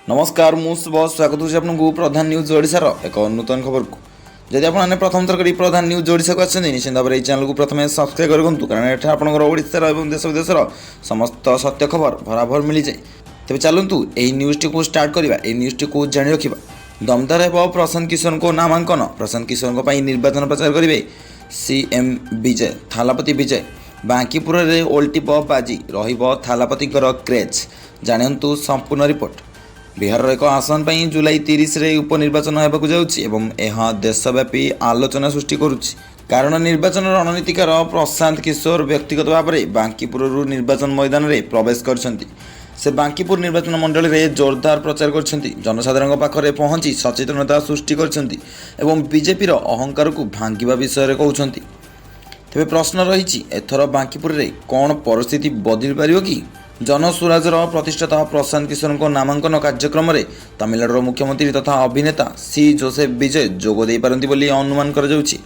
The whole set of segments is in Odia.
ନମସ୍କାର, ମୁଁ ଶୁଭ ସ୍ୱାଗତ କରୁଛି ଆପଣଙ୍କୁ ପ୍ରଧାନ ନ୍ୟୁଜ୍ ଓଡ଼ିଶାର ଏକ ନୂତନ ଖବରକୁ। ଯଦି ଆପଣମାନେ ପ୍ରଥମ ଥର କରି ପ୍ରଧାନ ନ୍ୟୁଜ୍ ଓଡ଼ିଶାକୁ ଆସିଛନ୍ତି, ନିଶ୍ଚିତ ଭାବରେ ଏହି ଚ୍ୟାନେଲକୁ ପ୍ରଥମେ ସବସ୍କ୍ରାଇବ୍ କରନ୍ତୁ, କାରଣ ଏଠାରେ ଆପଣଙ୍କର ଓଡ଼ିଶାର ଏବଂ ଦେଶ ବିଦେଶର ସମସ୍ତ ସତ୍ୟ ଖବର ଭରାଭର ମିଳିଯାଏ। ତେବେ ଚାଲନ୍ତୁ, ଏହି ନ୍ୟୁଜ୍ଟିକୁ ଷ୍ଟାର୍ଟ କରିବା, ଏହି ନ୍ୟୁଜ୍ଟିକୁ ଜାଣି ରଖିବା। ଦମଦାର ହେବ ପ୍ରଶାନ୍ତ କିଶୋରଙ୍କ ନାମାଙ୍କନ। ପ୍ରଶାନ୍ତ କିଶୋରଙ୍କ ପାଇଁ ନିର୍ବାଚନ ପ୍ରଚାର କରିବେ ସିଏମ୍ ବିଜୟ ଥାଲାପତି ବିଜୟ। ବାଙ୍କିପୁରରେ ଓଲଟିବ ବାଜି, ରହିବ ଥାଲାପତିଙ୍କର କ୍ରେଜ୍। ଜାଣନ୍ତୁ ସମ୍ପୂର୍ଣ୍ଣ ରିପୋର୍ଟ। ବିହାରର ଏକ ଆସନ ପାଇଁ ଜୁଲାଇ 30ରେ ଉପନିର୍ବାଚନ ହେବାକୁ ଯାଉଛି ଏବଂ ଏହା ଦେଶବ୍ୟାପୀ ଆଲୋଚନା ସୃଷ୍ଟି କରୁଛି, କାରଣ ନିର୍ବାଚନ ରଣନୀତିକାର ପ୍ରଶାନ୍ତ କିଶୋର ବ୍ୟକ୍ତିଗତ ଭାବରେ ବାଙ୍କିପୁରରୁ ନିର୍ବାଚନ ମଇଦାନରେ ପ୍ରବେଶ କରିଛନ୍ତି। ସେ ବାଙ୍କିପୁର ନିର୍ବାଚନ ମଣ୍ଡଳୀରେ ଜୋରଦାର ପ୍ରଚାର କରିଛନ୍ତି, ଜନସାଧାରଣଙ୍କ ପାଖରେ ପହଞ୍ଚି ସଚେତନତା ସୃଷ୍ଟି କରିଛନ୍ତି ଏବଂ ବିଜେପିର ଅହଙ୍କାରକୁ ଭାଙ୍ଗିବା ବିଷୟରେ କହୁଛନ୍ତି। ତେବେ ପ୍ରଶ୍ନ ରହିଛି, ଏଥର ବାଙ୍କିପୁରରେ କ'ଣ ପରିସ୍ଥିତି ବଦଳି ପାରିବ କି? ଜନସୁରାଜର ପ୍ରତିଷ୍ଠାତା ପ୍ରଶାନ୍ତ କିଶୋରଙ୍କ ନାମାଙ୍କନ କାର୍ଯ୍ୟକ୍ରମରେ ତାମିଲନାଡୁର ମୁଖ୍ୟମନ୍ତ୍ରୀ ତଥା ଅଭିନେତା ସି ଜୋସେଫ ବିଜୟ ଯୋଗ ଦେଇପାରନ୍ତି ବୋଲି ଅନୁମାନ କରାଯାଉଛି।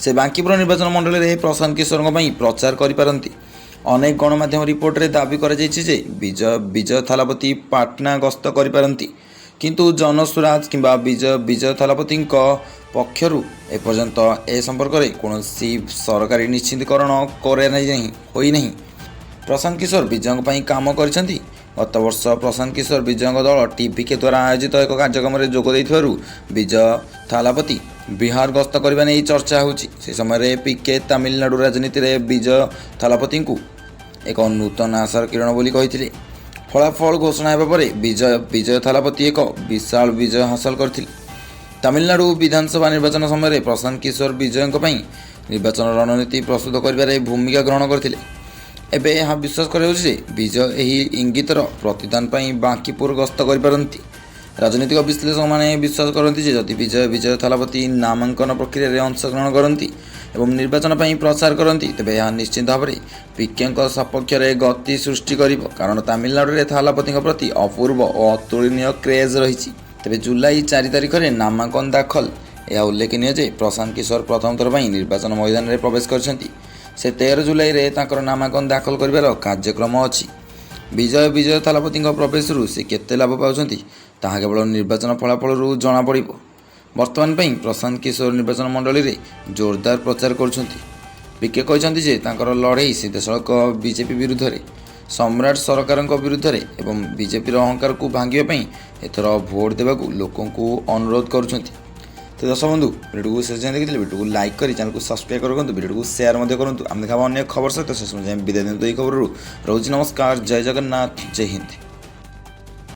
ସେ ବାଙ୍କିପୁର ନିର୍ବାଚନ ମଣ୍ଡଳୀରେ ପ୍ରଶାନ୍ତ କିଶୋରଙ୍କ ପାଇଁ ପ୍ରଚାର କରିପାରନ୍ତି। ଅନେକ ଗଣମାଧ୍ୟମ ରିପୋର୍ଟରେ ଦାବି କରାଯାଇଛି ଯେ ବିଜୟ ବିଜୟ ଥାଲାପତି ପାଟନା ଗସ୍ତ କରିପାରନ୍ତି, କିନ୍ତୁ ଜନସୁରାଜ କିମ୍ବା ବିଜୟ ବିଜୟ ଥାଲାପତିଙ୍କ ପକ୍ଷରୁ ଏପର୍ଯ୍ୟନ୍ତ ଏ ସମ୍ପର୍କରେ କୌଣସି ସରକାରୀ ନିଶ୍ଚିତୀକରଣ କରାଯାଇନାହିଁ ହୋଇନାହିଁ। ପ୍ରଶାନ୍ତ କିଶୋର ବିଜୟଙ୍କ ପାଇଁ କାମ କରିଛନ୍ତି। ଗତବର୍ଷ ପ୍ରଶାନ୍ତ କିଶୋର ବିଜୟଙ୍କ ଦଳ ଟିଭିକେ ଦ୍ୱାରା ଆୟୋଜିତ ଏକ କାର୍ଯ୍ୟକ୍ରମରେ ଯୋଗ ଦେଇଥିବାରୁ ବିଜୟ ଥାଲାପତି ବିହାର ଗସ୍ତ କରିବା ନେଇ ଚର୍ଚ୍ଚା ହେଉଛି। ସେ ସମୟରେ ପିକେ ତାମିଲନାଡୁ ରାଜନୀତିରେ ବିଜୟ ଥାଲାପତିଙ୍କୁ ଏକ ନୂତନ ଆଶାର କିରଣ ବୋଲି କହିଥିଲେ। ଫଳାଫଳ ଘୋଷଣା ହେବା ପରେ ବିଜୟ ବିଜୟ ଥାଲାପତି ଏକ ବିଶାଳ ବିଜୟ ହାସଲ କରିଥିଲେ। ତାମିଲନାଡୁ ବିଧାନସଭା ନିର୍ବାଚନ ସମୟରେ ପ୍ରଶାନ୍ତ କିଶୋର ବିଜୟଙ୍କ ପାଇଁ ନିର୍ବାଚନ ରଣନୀତି ପ୍ରସ୍ତୁତ କରିବାରେ ଭୂମିକା ଗ୍ରହଣ କରିଥିଲେ। ଏବେ ଏହା ବିଶ୍ୱାସ କରାଯାଉଛି ଯେ ବିଜୟ ଏହି ଇଙ୍ଗିତର ପ୍ରତିଦାନ ପାଇଁ ବାଙ୍କିପୁର ଗସ୍ତ କରିପାରନ୍ତି। ରାଜନୈତିକ ବିଶ୍ଳେଷକମାନେ ବିଶ୍ୱାସ କରନ୍ତି ଯେ ଯଦି ବିଜୟ ବିଜୟ ଥାଲାପତି ନାମାଙ୍କନ ପ୍ରକ୍ରିୟାରେ ଅଂଶଗ୍ରହଣ କରନ୍ତି ଏବଂ ନିର୍ବାଚନ ପାଇଁ ପ୍ରଚାର କରନ୍ତି, ତେବେ ଏହା ନିଶ୍ଚିତ ଭାବରେ ପିକେଙ୍କ ସପକ୍ଷରେ ଗତି ସୃଷ୍ଟି କରିବ, କାରଣ ତାମିଲନାଡୁରେ ଥାଲାପତିଙ୍କ ପ୍ରତି ଅପୂର୍ବ ଓ ଅତୁଳନୀୟ କ୍ରେଜ୍ ରହିଛି। ତେବେ ଜୁଲାଇ 4 ତାରିଖରେ ନାମାଙ୍କନ ଦାଖଲ। ଏହା ଉଲ୍ଲେଖନୀୟ ଯେ ପ୍ରଶାନ୍ତ କିଶୋର ପ୍ରଥମ ଥର ପାଇଁ ନିର୍ବାଚନ ମଇଦାନରେ ପ୍ରବେଶ କରିଛନ୍ତି। ସେ 13 ଜୁଲାଇରେ ତାଙ୍କର ନାମାଙ୍କନ ଦାଖଲ କରିବାର କାର୍ଯ୍ୟକ୍ରମ ଅଛି। ବିଜୟ ବିଜୟ ଥାଲାପତିଙ୍କ ପ୍ରବେଶରୁ ସେ କେତେ ଲାଭ ପାଉଛନ୍ତି, ତାହା କେବଳ ନିର୍ବାଚନ ଫଳାଫଳରୁ ଜଣାପଡ଼ିବ। ବର୍ତ୍ତମାନ ପାଇଁ ପ୍ରଶାନ୍ତ କିଶୋର ନିର୍ବାଚନ ମଣ୍ଡଳୀରେ ଜୋରଦାର ପ୍ରଚାର କରୁଛନ୍ତି। ପିକେ କହିଛନ୍ତି ଯେ ତାଙ୍କର ଲଢ଼େଇ ସିଧାସଳଖ ବିଜେପି ବିରୁଦ୍ଧରେ, ସମ୍ରାଟ ସରକାରଙ୍କ ବିରୁଦ୍ଧରେ ଏବଂ ବିଜେପିର ଅହଙ୍କାରକୁ ଭାଙ୍ଗିବା ପାଇଁ ଏଥର ଭୋଟ ଦେବାକୁ ଲୋକଙ୍କୁ ଅନୁରୋଧ କରୁଛନ୍ତି। ତ ଦର୍ଶକ ବନ୍ଧୁ, ଭିଡ଼ିଓକୁ ଶେଷ ଯାଏଁ ଦେଖିଥିଲେ ଭିଡ଼ିଓକୁ ଲାଇକ୍ କରି ଚ୍ୟାନେଲକୁ ସବସ୍କ୍ରାଇବ୍ କରନ୍ତୁ, ଭିଡ଼ିଓକୁ ସେୟାର ମଧ୍ୟ କରନ୍ତୁ। ଆମେ ଦେଖାବା ଅନ୍ୟ ଖବର ସହିତ। ଶେଷ ଯାଏଁ ବିଦାୟ ଦିଅନ୍ତୁ ଏହି ଖବରରୁ। ରହୁଛି, ନମସ୍କାର, ଜୟ ଜଗନ୍ନାଥ, ଜୟ ହିନ୍ଦ।